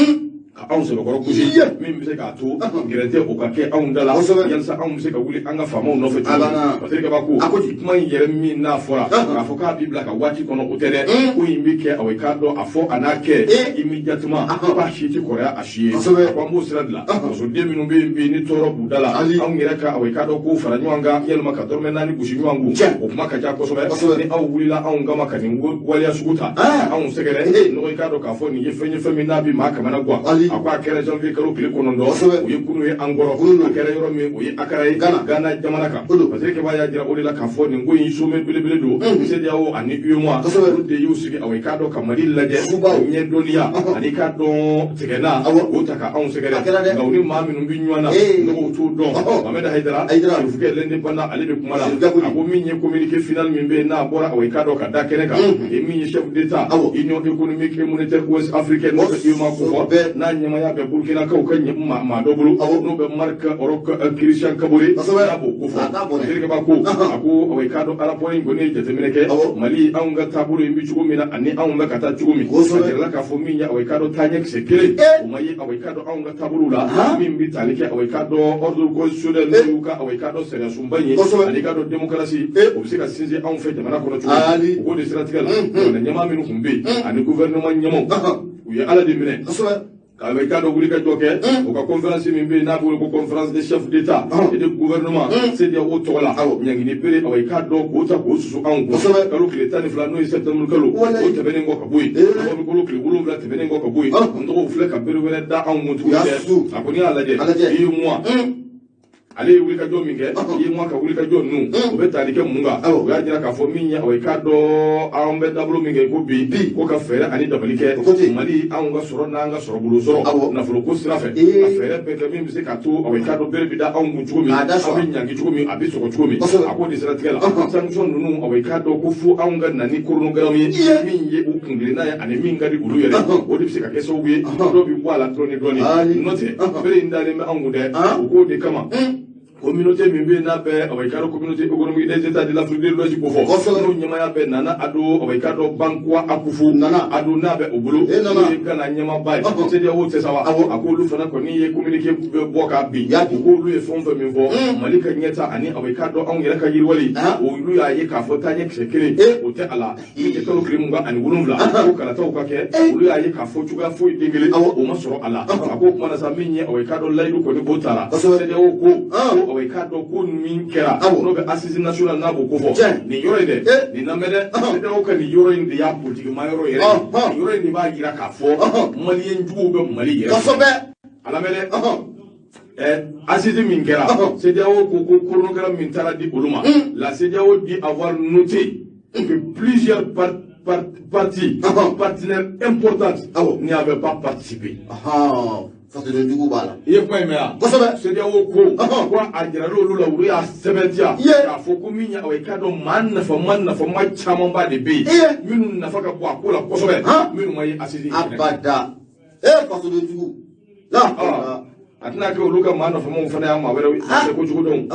ka anw sɛbɛkɔrɔ gosi min bɛ se k'a to gɛrɛntɛ o ka kɛ anw da la yalisa anw bɛ se ka wuli an ka faamaw nɔfɛ cogo min Patrick Kaba ko kuma in yɛrɛ min n'a fɔra k'a fɔ k'a b'i bila ka waati kɔnɔ o tɛ dɛ ko in bɛ kɛ awa i k'a dɔn a fɔ a n'a kɛ immédiatement k'a si tɛ kɔrɔya a si ye a ko an b'o sira de la fasoden minnu bɛ yen bi ni tɔɔrɔ b'u da la anw yɛrɛ ka awa i k'a dɔn k'o fara ɲɔgɔn kan yalima ka dɔrɔmɛ 4 gosi ɲɔgɔn kun o kuma ka ca kosɛbɛ ni aw wulila anw kama ka nin waleya sugu ta anw sɛgɛrɛ nɔgɔ i k'a dɔn k'a fɔ nin ye fɛn ye fɛn min n'a bɛ maa kamana gan a ko a kɛra janvier kalo tile 9 o ye kunu ye an kɔrɔ a kɛra yɔrɔ min o ye Akara ye Gana jamana kan Patrick Kaba y'a jira o de la k'a fɔ nin ko in sommet belebele don CEDEAO ani UEMOA olu de y'u sigi awa i k'a dɔn ka Mali lajɛ ɲɛ dɔnniya ani k'a dɔn tigɛna o ta ka anw sɛgɛrɛ nka u ni maa minnu bɛ ɲɔgɔn na nɔgɔw t'o dɔn Mohamed Haidara Sirifukɛ l'indépendant ale bɛ kuma la a ko min ye communiqué final min bɛ yen n'a bɔra awa i k'a dɔn ka da kɛnɛ kan e min ye chef d'État Union économique et monétaire ouest africaine n'o bɛ UEMOA ko fɔ n'a ɲɛmaaya bɛ Burkinakaw ka maa dɔ bolo n'o bɛ Marc Roch Christian Kabore n'a b'o ko fɔ Patrick Kaba ko a ko awa i k'a dɔn rapport in kɔni ye jateminɛ kɛ Mali anw ka taabolo in bɛ cogo min na ani anw bɛ ka taa cogo min a jirala k'a fɔ min ye awa i k'a dɔn taaɲɛ kisɛ kelen o ma ye awa i k'a dɔn anw ka taabolo la min bɛ tali kɛ awa i k'a dɔn ordre constitutionnel n'o y'u ka awa i k'a dɔn sariya sunba in ye ani i k'a dɔn démocratie o bɛ se ka sinsin anw fɛ jamana kɔnɔ cogo min o k'o de siratigɛ la jamana ɲɛmaa minnu tun bɛ yen ani gouvernement ɲɛmaaw u ye Ala de minɛ k'a i k'a dɔn wulikajɔ kɛ u ka conférence min bɛ yen n'a bɛ wele ko conférence des chefs d'État et de gouvernement CEDEAO tɔgɔ la ɲangini bere awa i k'a dɔn k'o ta k'o susu anw kun kalo tile 12 n'o ye septembre kalo o tɛmɛnen kɔ ka bɔ yen novembre kalo tile 7 tɛmɛnen kɔ ka bɔ yen n tɔgɔw filɛ ka bere wɛrɛ da anw kun tuguni dɛ a ko n'i y'a lajɛ UEMOA ale ye wulikajɔ min kɛ UEMOA ka wulikajɔ ninnu o bɛ tali kɛ mun kan o y'a jira k'a fɔ min ye awa i k'a dɔn anw bɛ dabolo min kɛ ko bi ko ka fɛɛrɛ ani dabali kɛ Mali anw ka sɔrɔ n'an ka sɔrɔ bolo sɔrɔ nafoloko sira fɛ ka fɛɛrɛ bɛɛ kɛ min bɛ se k'a to awa i k'a dɔn bere bɛ da anw kun cogo min an bɛ ɲangi cogo min a bɛ sɔgɔ cogo min a k'o de siratigɛ la sanction ninnu awa i k'a dɔn ko fo anw ka na ni chronogramme ye min ye u kuntilenna ye ani min ka di olu yɛrɛ o de bɛ se ka kɛ sababu ye dɔ bɛ bɔ a la dɔɔni dɔɔni n'o tɛ bere in dalen bɛ anw kun dɛ o k'o de kama communauté min bɛ yen n'a bɛ awa i k'a dɔn communauté économique des États de l'Afrique de l'Ouest ko fɔ n'o ɲɛmaaya bɛ Nana Ado awa i k'a dɔn Dankwa Akufo Nana Ado n'a bɛ o bolo n'o ye Ghana ɲɛmaaba ye CEDEAO tɛ sa wa a k'olu fana kɔni ye communiqué bɛ bɔ k'a bin u k'olu ye fɛn o fɛn min fɔ Mali ka ɲɛta ani awa i k'a dɔn anw yɛrɛ ka yiriwali olu y'a ye k'a fɔ taaɲɛ kisɛ kelen o tɛ a la min ye kalo tile 27 ko kalataw ka kɛ olu y'a ye k'a fɔ cogoya foyi den kelen o ma sɔrɔ a la a ko kuma na sa min ye awa i k'a dɔn layidu kɔni k'o taara CEDEAO ko ko awa i k'a dɔn ko min kɛra n'o bɛ assise nationale n'a b'o ko fɔ nin yɔrɔ in dɛ nin lamɛn dɛ CEDEAO ka nin yɔrɔ in de y'a politiki maa yɔrɔ yɛrɛ nin yɔrɔ in de b'a jira k'a fɔ maliyɛn juguw bɛ Mali yɛrɛ a lamɛn dɛ assise min kɛra CEDEAO ko ko chronogramme min taara di olu ma la CEDEAO dit avoir noté que plusieurs parties partenaires importantes n'y avaient pas participé. Fasoden jugu b'a la. I ye kuma in mɛn wa? Kosɛbɛ. CEDEAO ko ko a jirala olu la olu y'a sɛbɛntiya k'a fɔ ko min ye awa i k'a dɔn maa nafama camanba de bɛ yen minnu nafa ka bon a ko la kosɛbɛ minnu ma ye assise in kɛnɛ kan. Abada. Fasoden jugu. A tɛna kɛ olu ka maa nafamaw fana y'a maa wɛrɛw ye ko cogo dɔn.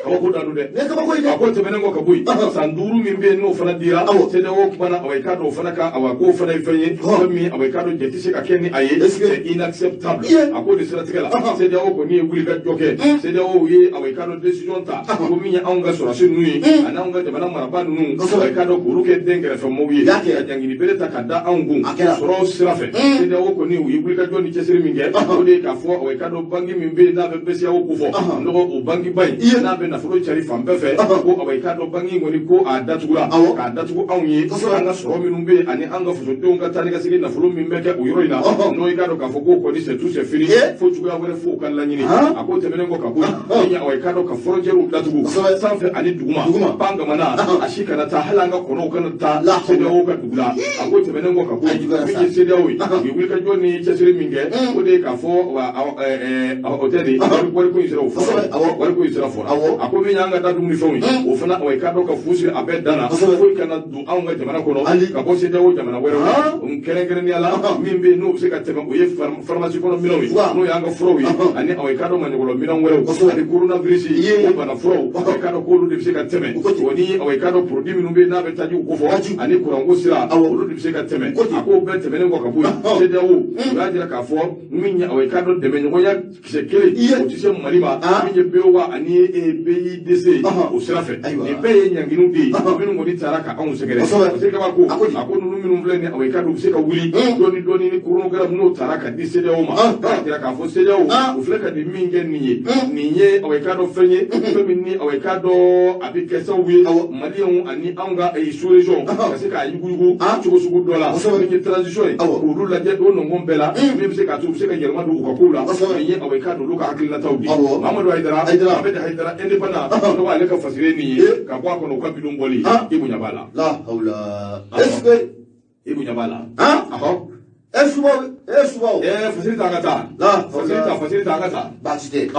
Kabako da don dɛ. A ko tɛmɛnen kɔ ka bɔ yen san 5 min bɛ yen n'o fana dira CEDEAO kumana awa i k'a dɔn o fana kan awa k'o fana ye fɛn ye fɛn min awa i k'a dɔn jɛ tɛ se ka kɛ ni a ye c'est inacceptable a k'o de siratigɛ la CEDEAO kɔni ye wulikajɔ kɛ CEDEAO ye awa i k'a dɔn décision ta ko min ye anw ka sɔrɔdasi ninnu ye ani anw ka jamana marabaa ninnu awa i k'a dɔn k'olu kɛ den kɛrɛfɛmɔgɔw ye ka ɲangini bere ta ka da anw kun sɔrɔ sira fɛ CEDEAO kɔni u ye wulikajɔ ni cɛsiri min kɛ o de ye k'a fɔ awa i k'a dɔn banque min bɛ yen n'a bɛ BCEAO ko fɔ nɔgɔ o banque ba in n'a bɛ bɛ nafolo cari fan bɛɛ fɛ ko awa i k'a dɔn banki in kɔni ko a datugura k'a datugu anw ye an ka sɔrɔ minnu bɛ yen ani an ka fasodenw ka taa ni ka segin nafolo min bɛ kɛ o yɔrɔ in na n'o i k'a dɔn k'a fɔ k'o kɔni c'est tout c'est fini fo cogoya wɛrɛ f'o ka laɲini a ko tɛmɛnen kɔ ka bɔ yen awa i k'a dɔn ka frontièrew datugu sanfɛ ani duguma pangamana a si kana taa hali an ka kɔnɔw kana taa CEDEAO ka dugu la a ko tɛmɛnen kɔ ka bɔ yen min ye CEDEAO ye u ye wulikajɔ ni cɛsiri min kɛ o de ye k'a fɔ o tɛ de wariko in sira o fɔra wariko in sira fɔra a ko min y'an ka da dumunifɛnw ye o fana awa i k'a dɔn ka fu siri a bɛɛ dan na foyi kana don anw ka jamana kɔnɔ ka bɔ CEDEAO jamana wɛrɛw la kɛrɛnkɛrɛnnenya la min bɛ yen n'o bɛ se ka tɛmɛ o ye faramasi kɔnɔ minɛnw ye n'o y'an ka furaw ye ani awa i k'a dɔn maɲɔgɔlɔ minɛn wɛrɛw ani coronavirus o bana furaw awa i k'a dɔn k'olu de bɛ se ka tɛmɛ o ni awa i k'a dɔn produit minnu bɛ yen n'a bɛ tajiw kofɔ ani kuranko sira olu de bɛ se ka tɛmɛ a k'o bɛɛ tɛmɛnen kɔ ka bɔ yen CEDEAO u y'a jira k'a fɔ min ye awa i k'a dɔn dɛmɛɲɔgɔnya kisɛ kelen o tɛ se Mali ma min ye BOA ani BIDC o sira fɛ nin bɛɛ ye ɲanginiw de ye minnu kɔni taara ka anw sɛgɛrɛ parce que kaba ko a ko ninnu minnu filɛ nin awa i k'a dɔn u bɛ se ka wuli dɔɔni dɔɔni ni chronogramme n'o taara ka di CEDEAO ma k'a jira k'a fɔ CEDEAO u filɛ ka nin min kɛ nin ye nin ye awa i k'a dɔn fɛn ye fɛn min ni awa i k'a dɔn a bɛ kɛ sababu ye maliyɛnw ani anw ka sous région ka se k'a yuguyugu cogo sugu dɔ la min ye transition ye k'olu lajɛ o nɔngɔn bɛɛ la min bɛ se k'a to u bɛ se ka yɛlɛma don u ka kow la nin ye awa i k'a dɔn olu ka hakilinataw di Mamadu Hayidara Ahmed Hayidara indépendant tɔgɔ ale ka fasiri ye nin ye ka bɔ a kɔnɔ u ka bidon bɔli i bonya b'a la la hawla est-ce que i bonya b'a la ahɔ e subaw e subaw ee fasiri ta an ka taa la fasiri ta fasiri ta an ka taa baasi tɛ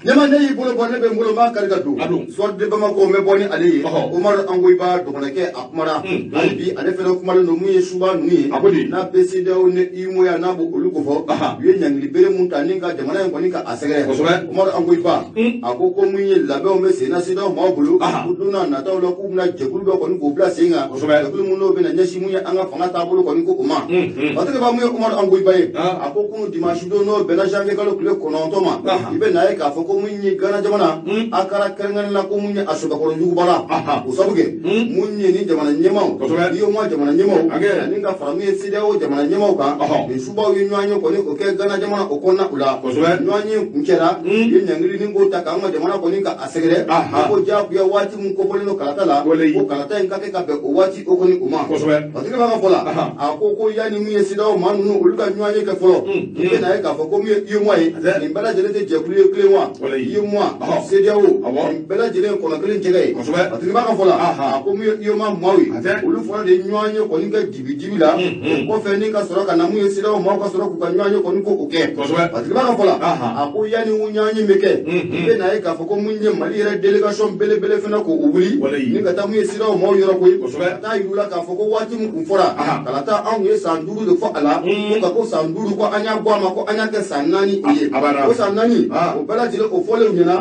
ɲɛma ne y'i bolo bɔ ne bɛ n bolo n b'a kari ka don A don. Soir de Bamako n bɛ bɔ ni ale ye Umaru Angoyiba dɔgɔnɔkɛ a kumara hali bi ale fɛnɛ kumalen don mun ye suba ninnu ye A ko di? n'a bɛ CEDEAO ni UEMOA n'a b'o olu kofɔ u ye ɲangili bere mun ta ni ka jamana in kɔni ka a sɛgɛrɛ Umaru Angoyiba a ko ko mun ye labɛnw bɛ sen na CEDEAO maaw bolo ko don n'a nataw la k'u bɛna jɛkulu dɔ kɔni k'o bila sen kan jɛkulu mun n'o bɛna ɲɛsin mun ye an ka fanga taabolo kɔni ko o ma Patigi ba mun ye Umaru Angoyiba ye a ko kunu dimanche don n'o bɛnna janvier kalo tile 9 ma i bɛ n'a ye k'a fɔ ko mun ye Gana jamana Akara kɛrɛnkɛrɛn la ko mun ye a sɛbɛkɔrɔ jugubara o sabu kɛ mun ye ni jamana ɲɛmaaw UEMOA jamana ɲɛmaaw ani ka fara mun ye CEDEAO jamana ɲɛmaaw kan nin subaw ye ɲɔgɔn ye kɔni o kɛ Gana jamana o kɔnɔna o la ɲɔgɔn ye kuncɛra u ye ɲangili ni k'o ta k'an ka jamana kɔni ka a sɛgɛrɛ ko diyagoya waati mun kofɔlen don kalata la ko kalata in ka kɛ ka bɛn o waati o kɔni o ma Patigi b'a ka fɔ la a ko ko yanni mun ye CEDEAO maa ninnu olu ka ɲɔgɔn ye kɛ fɔlɔ i bɛ n'a ye k'a fɔ ko mun ye UEMOA ye nin bɛɛ lajɛlen tɛ jɛkulu ye kelen wa UEMOA CEDEAO nin bɛɛ lajɛlen ye kɔnɔ kelen jɛgɛ ye Patigi b'a ka fɔ la a ko mun ye UEMOA maaw ye olu fɔlɔ de ye ɲɔgɔn ye kɔni kɛ dibi dibi la o kɔfɛ ni ka sɔrɔ ka na mun ye CEDEAO maaw ka sɔrɔ k'u ka ɲɔgɔn ye kɔni ko o kɛ Patigi b'a ka fɔ la a ko yanni u ɲɔgɔn ye bɛ kɛ i bɛ n'a ye k'a fɔ ko mun ye Mali yɛrɛ délégation belebele fana k'o wuli ni ka taa mun ye CEDEAO maaw yɔrɔ koyi ka taa yir'u la k'a fɔ ko waati min kun fɔra kalata anw ye san 5 de fɔ a la ko ka ko san 5 ko an y'a bɔ a ma ko an y'a kɛ san 4 o ye ko san 4 o bɛɛ lajɛlen o fɔlen ɲɛna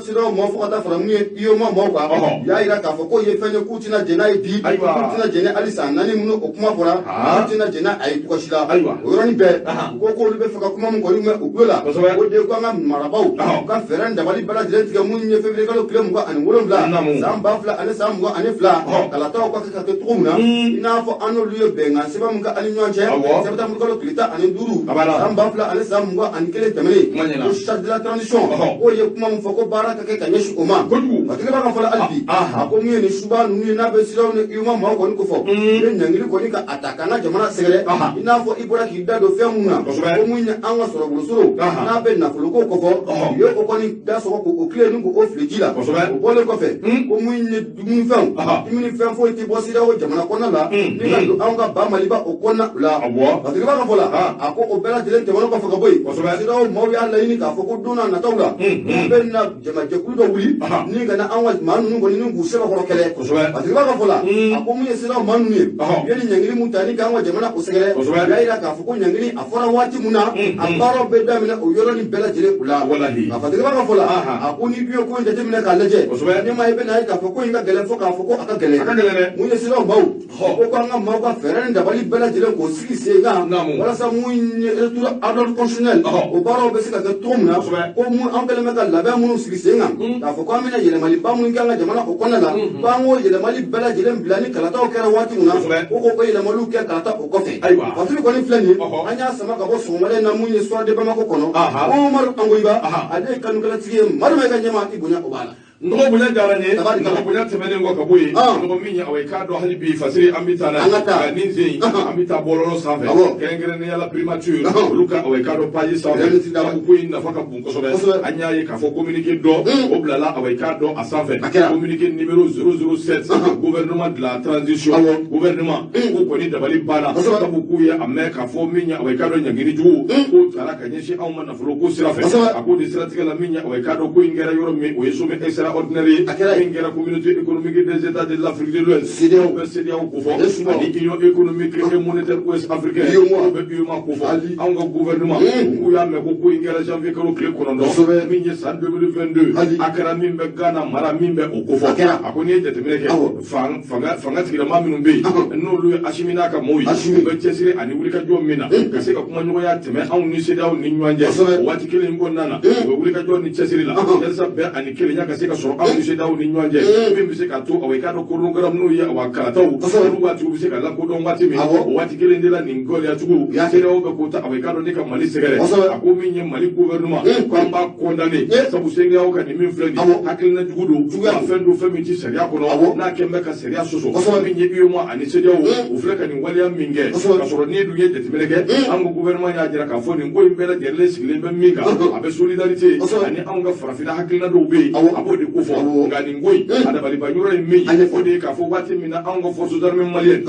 CEDEAO maaw fo ka taa fara mun ye UEMOA maaw kan u y'a yira k'a fɔ k'o ye fɛn ye k'u tɛna jɛn n'a ye bi k'u tɛna jɛn ni hali san 4 minnu o kuma fɔra k'u tɛna jɛn n'a ye cogo si la o yɔrɔnin bɛɛ u ko k'olu bɛ fɛ ka kuma min kɔni mɛn u tulo la o de ye ko an ka marabaaw u ka fɛɛrɛ ni dabali bɛɛ lajɛlen tigɛ minnu ye février kalo tile 27 san 2022 kalataw ka kɛ ka kɛ cogo min na i n'a fɔ an n'olu ye bɛnkan sɛbɛn min kɛ an ni ɲɔgɔn cɛ septembre kalo tile 15 san 2021 tɛmɛnen ko charte de la transition k'o ye kuma min fɔ ko baara ka kɛ ka ɲɛsin o ma Patigi b'a ka fɔ la hali bi a ko mun ye nin suba ninnu ye n'a bɛ CEDEAO ni UEMOA maaw kɔni ko fɔ u ye ɲangili kɔni ka a ta k'an ka jamana sɛgɛrɛ i n'a fɔ i bɔra k'i da don fɛn mun na ko mun ye an ka sɔrɔbolosoro n'a bɛ nafoloko kofɔ u ye o kɔni da sɔgɔ k'o tile ni k'o fili ji la o bɔlen kɔfɛ ko mun ye dumunifɛnw dumunifɛn foyi tɛ bɔ CEDEAO jamana kɔnɔna la ni ka don anw ka ba Maliba o kɔnɔna la Patigi b'a ka fɔ la a ko o bɛɛ lajɛlen tɛmɛnen kɔfɛ ka bɔ yen CEDEAO maaw y'a laɲini k'a fɔ ko don n'a nataw la u bɛ na jamajɛkulu dɔ wuli ni ka na an ka maa ninnu kɔni ni k'u sɛbɛkɔrɔ kɛlɛ Patigi b'a ka fɔ la a ko mun ye CEDEAO maa ninnu ye u ye nin ɲangili mun ta ni k'an ka jamana o sɛgɛrɛ u y'a yira k'a fɔ ko ɲangili a fɔra waati mun na a baaraw bɛ daminɛ o yɔrɔnin bɛɛ lajɛlen o la nka Patigi b'a ka fɔ la a ko ni dun ye ko in jateminɛ k'a lajɛ ne ma i bɛna ye k'a fɔ ko in ka gɛlɛn fo k'a fɔ ko a ka gɛlɛn mun ye CEDEAO maaw ko k'an ka maaw ka fɛɛrɛ ni dabali bɛɛ lajɛlen k'o sigi sen kan walasa mun ye retour à l'ordre constitutionnel o baaraw bɛ se ka kɛ cogo min na ko mun an kɛlen bɛ ka labɛn minnu sigi sen kan k'a fɔ k'an bɛna yɛlɛmaliba minnu kɛ an ka jamana o kɔnɔna la k'an k'o yɛlɛmali bɛɛ lajɛlen bila ni kalataw kɛra waati min na ko k'o yɛlɛmaliw kɛ kalata o kɔfɛ Fasiri kɔni filɛ nin ye an y'a sama ka bɔ sɔgɔmada in na mun ye Soir de Bamako kɔnɔ Umaru Angoyiba ale ye kanukɛlɛtigi ye Madu Mayiga ɲɛma i bonya o b'a la. N dɔgɔ bonya diyara n ye. N bonya tɛmɛnen kɔ ka bɔ yen, dɔgɔ min ye, awa, i k'a dɔn hali bi fasiri an bɛ taa n'a ye. Nka nin sen in, an bɛ taa bɔlɔlɔ sanfɛ, kɛrɛnkɛrɛnnenya la primature, olu ka, awa, i k'a dɔn page sanfɛ. Sabu ko in nafa ka bon kosɛbɛ. An y'a ye k'a fɔ communiqué dɔ o bilala, awa, i k'a dɔn a sanfɛ, communiqué numéro 007, gouvernement de la transition. Gouvernement ko kɔni dabali banna, sabu k'u ye a mɛn k'a fɔ min ye, awa, i k'a dɔn ɲangini jugu k'o taara ka ɲɛsin anw ma nafolo ko sira fɛ. A k'o de siratigɛ la, min ye, awa, i k'a dɔn ko in kɛra yɔrɔ min, o ye sommet extraordinaire ye min kɛra Communauté économique des États de l'Afrique de l'Ouest, CEDEAO bɛ CEDEAO ko fɔ, ani Union économique et monétaire ouest africaine, o bɛ UEMOA ko fɔ. Anw ka gouvernement k'u y'a mɛn ko in kɛra janvier kalo tile 9 min ye san 2022, a kɛra min bɛ Ghana mara min bɛ o ko fɔ. A ko n'i ye jateminɛ kɛ, fanga tigilama minnu bɛ yen, n'olu ye Assimi n'a ka maaw ye, u bɛ cɛsiri ani wulikajɔ min na ka se ka kumaɲɔgɔnya tɛmɛ anw ni CEDEAO ni ɲɔgɔn cɛ, o waati kelen in kɔnɔna na, u bɛ wulikajɔ ni cɛsiri la yalisa bɛn ani kelenya ka se ka sɔrɔ anw ni CEDEAO ni ɲɔgɔn cɛ, min bɛ se ka to, awa, i k'a dɔn chronogramme n'o ye, awa, kalataw olu waatiw bɛ se ka lakodɔn waati min, o waati kelen de la nin gɛlɛya jugu CEDEAO bɛ k'o ta, awa, i k'a dɔn ne ka Mali sɛgɛrɛ. A ko min ye Mali gouvernement, k'an b'a condamné, sabu CEDEAO ka nin min filɛ nin ye, hakilina jugu don, wa fɛn don, fɛn min ti sariya kɔnɔ, n'a kɛn bɛ ka sariya sɔsɔ. Min ye UEMOA ani CEDEAO, u filɛ ka nin waleya min kɛ, ka sɔrɔ n'i dun ye jateminɛ kɛ, an ka gouvernement y'a jira k'a fɔ nin ko in bɛɛ lajɛlen sigilen bɛ min kan, a bɛ solidarité ani anw ka farafinna hakilina dɔw bɛ yen, a b'o de ko fɔ. Nka nin ko in, a dabaliban yɔrɔ ye min ye, o de ye k'a fɔ waati min na anw ka forces armées maliennes,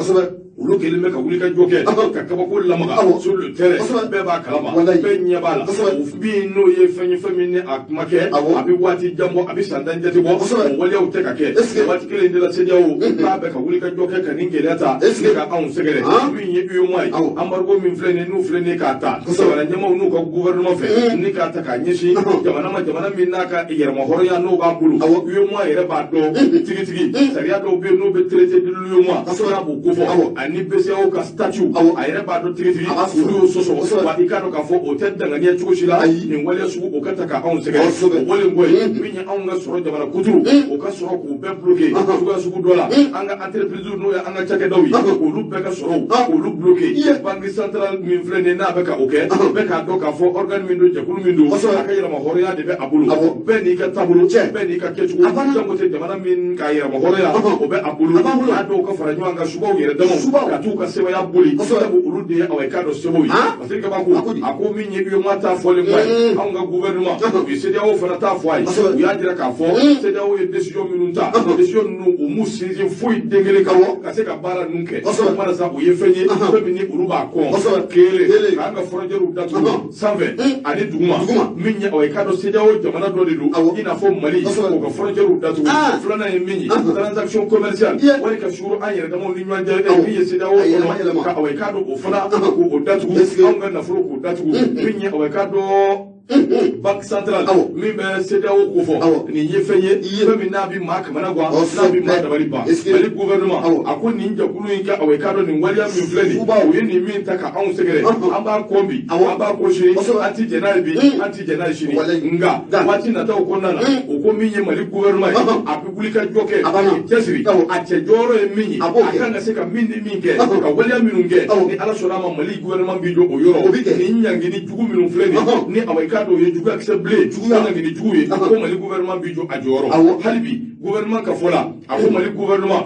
olu kɛlen bɛ ka wulikajɔ kɛ ka kabako lamaga sur le terrain, bɛɛ b'a kalama, bɛɛ ɲɛ b'a la. O min n'o ye fɛn ye, fɛn min ni a kuma kɛ, a bɛ waati jan bɔ, a bɛ san 10 jate bɔ, o waleyaw tɛ ka kɛ. Waati kelen de la, CEDEAO k'a bɛ ka wulikajɔ kɛ ka nin gɛlɛya ta ka anw sɛgɛrɛ. Min ye UEMOA ye, embargo min filɛ nin ye, n'u filɛ nin ye k'a ta jamana ɲɛmaaw n'u ka gouvernement fɛ, ni k'a ta k'a ɲɛsin jamana ma, jamana min n'a ka yɛrɛmahɔrɔnya n'o b'a bolo, UEMOA yɛrɛ b'a dɔn tigitigi sariya dɔw bɛ yen n'o bɛ traité de l'UEMOA n'a b'o kofɔ, ani BCEAO ka statut, a yɛrɛ b'a dɔn tigitigi olu y'o sɔsɔ. Wa i k'a dɔn k'a fɔ o tɛ danganiya cogo si la nin waleya sugu o ka ta ka anw sɛgɛrɛ. O bɔlen kɔ yen, min ye anw ka sɔrɔ jamana kuturu, o ka sɔrɔ k'u bɛɛ bloqué cogoya sugu dɔ la, an ka entreprise n'o ye an ka cakɛdaw ye, olu bɛɛ ka sɔrɔw k'olu bloqué. Banque centrale min filɛ nin ye, n'a bɛ ka o kɛ, bɛɛ k'a dɔn k'a fɔ organe min don, jɛkulu min don, a ka yɛrɛma hɔrɔnya de bɛ a bolo. Bɛɛ n'i ka taabolo, bɛɛ n'i ka kɛcogo. Jango tɛ jamana min ka yɛrɛma hɔrɔnya o bɛ a bolo, n'a dɔw ka fara ɲɔgɔn kan, subaw yɛrɛ damaw ka t'u ka sebaaya boli, sabu olu de ye, awa, i k'a dɔn sebaw ye. Parce que kabako a ko min ye UEMOA ta fɔlen kɔ ye, anw ka gouvernement u ye CEDEAO fana ta fɔ a ye. U y'a jira k'a fɔ CEDEAO ye décision minnu ta, décision ninnu u m'u sinsin foyi den kelen kan ka se ka baara ninnu kɛ. O mana sa, o ye fɛn ye, fɛn min ni olu b'a kɔn kelen k'an ka frontières datugu sanfɛ ani duguma. Min ye, awa, i k'a dɔn CEDEAO jamana dɔ de don i n'a fɔ Mali, o ka frontières datugu. Filanan ye min ye, transaction commerciale wali ka suru an yɛrɛ damaw ni ɲɔgɔn cɛ, min ye CEDEAO kɔnɔ ka, awa, i k'a dɔn o fana k'o datugu, anw ka nafolo k'o datugu. Min ye, awa, i k'a dɔn banque centrale min bɛ CEDEAO ko fɔ, nin ye fɛn ye, fɛn min n'a bɛ maa kamana gan, n'a bɛ maa dabali ban. Mali gouvernement a ko nin jɛkulu in ka, awa, i k'a dɔn nin waleya min filɛ nin u ye nin min ta ka anw sɛgɛrɛ, an b'a kɔn bi, an b'a kɔn sini, an ti jɛn n'a ye bi, an ti jɛn n'a ye sini. Nka waati nataw kɔnɔna na, o ko min ye Mali gouvernement ye, a bɛ wuli ka jɔ kɛ cɛsiri, a cɛ jɔyɔrɔ ye min ye, a kan ka se ka min ni min kɛ, ka waleya minnu kɛ, ni Ala sɔnna a ma, Mali gouvernement b'i jɔ o yɔrɔ. Nin ɲangini jugu minnu filɛ nin ni, awa, i k'a dɔn o ye juguya kisɛ bilen, juguya ɲangini jugu ye, ko Mali gouvernement b'i jɔ a jɔyɔrɔ. Hali bi gouvernement ka fɔ la, a ko Mali gouvernement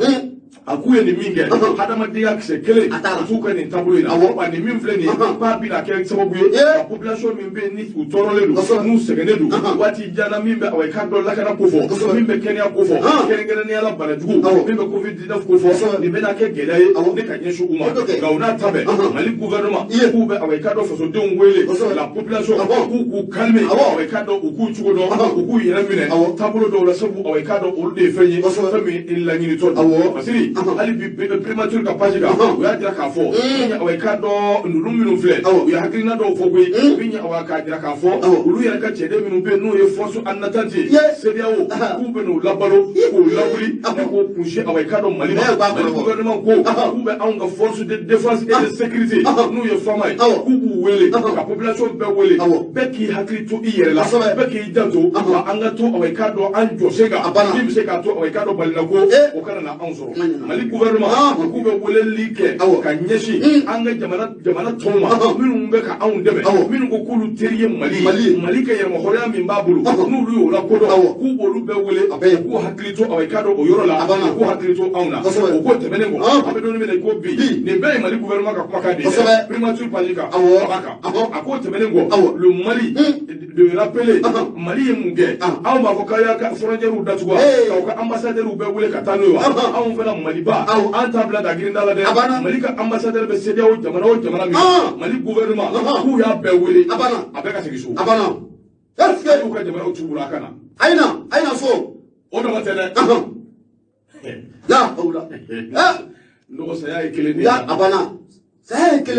a k'u ye nin min kɛ, hadamadenya kisɛ kelen u t'u ka nin taabolo in na. Wa nin min filɛ nin ye, k'a bɛna kɛ sababu ye ka population min bɛ yen ni u tɔɔrɔlen don, n'u sɛgɛnnen don waati jan na, min bɛ, awa, i k'a dɔn lakana ko fɔ, min bɛ kɛnɛya ko fɔ, kɛrɛnkɛrɛnnenya la banajugu min bɛ Covid 19 ko fɔ, nin bɛna kɛ gɛlɛya ye ne ka ɲɛsin u ma. Nka o n'a ta bɛɛ, Mali gouvernement k'u bɛ, awa, i k'a dɔn fasodenw wele, la population, k'u calmer, awa, i k'a dɔn u k'u cogo dɔn, u k'u yɛrɛ minɛ taabolo dɔw la, sabu, awa, i k'a dɔn olu de ye fɛn ye, fɛn min laɲinitɔ don. Parce que hali bi primature ka page kan, u y'a jira k'a fɔ min ye, awa, i k'a dɔn ninnu minnu filɛ, u ye hakilina dɔw fɔ koyi, min ye, awa, k'a jira k'a fɔ olu yɛrɛ ka cɛden minnu bɛ yen n'o ye force en attente ye CEDEAO, k'u bɛ n'u labalo k'u lawuli k'o kunsi, awa, i k'a dɔn Mali ma. Mali gouvernement ko k'u bɛ anw ka force de défense et de sécurité n'u ye FAMa ye, k'u b'u wele ka population bɛɛ wele, bɛɛ k'i hakili to i yɛrɛ la, bɛɛ k'i janto, wa an ka to, awa, i k'a dɔn an jɔ sen kan, min bɛ se k'a to, awa, i k'a dɔn balinako o kana na anw sɔrɔ. ɲɛna. Mali gouvernement k'u bɛ weleli kɛ ka ɲɛsin an ka jamana tɔw ma minnu bɛ ka anw dɛmɛ, minnu ko k'olu teri ye Mali ye, Mali ka yɛrɛmahɔrɔnya min b'a bolo, n'olu y'o lakodɔn, k'u b'olu bɛɛ wele k'u hakili to i k'a dɔn o yɔrɔ la, k'u hakili to anw na. O ko tɛmɛnen kɔ, an bɛ don min na i ko bi, nin bɛɛ ye Mali gouvernement ka kumakan de ye dɛ, primature page kan, a b'a kan. A ko tɛmɛnen kɔ, le Mali de rappeler, Mali ye mun kɛ? Anw b'a fɔ k'aw y'a ka frontières datugu, k'aw ka ambassadeurs bɛɛ wele ka taa n'o ye wa? Anw fana Maliba, an t'a bila dagirinda la dɛ. Mali ka ambassadeur bɛ CEDEAO jamana o jamana min, Mali gouvernement k'u y'a bɛɛ wele, a bɛɛ ka segin so. A banna. Est-ce que u ka jamanaw t'u bolo a ka na? A ye na, a ye na so. O dama tɛ dɛ. La hawla. Nɔgɔ, saya ye kelen de ye. A banna. Saya ye kelen.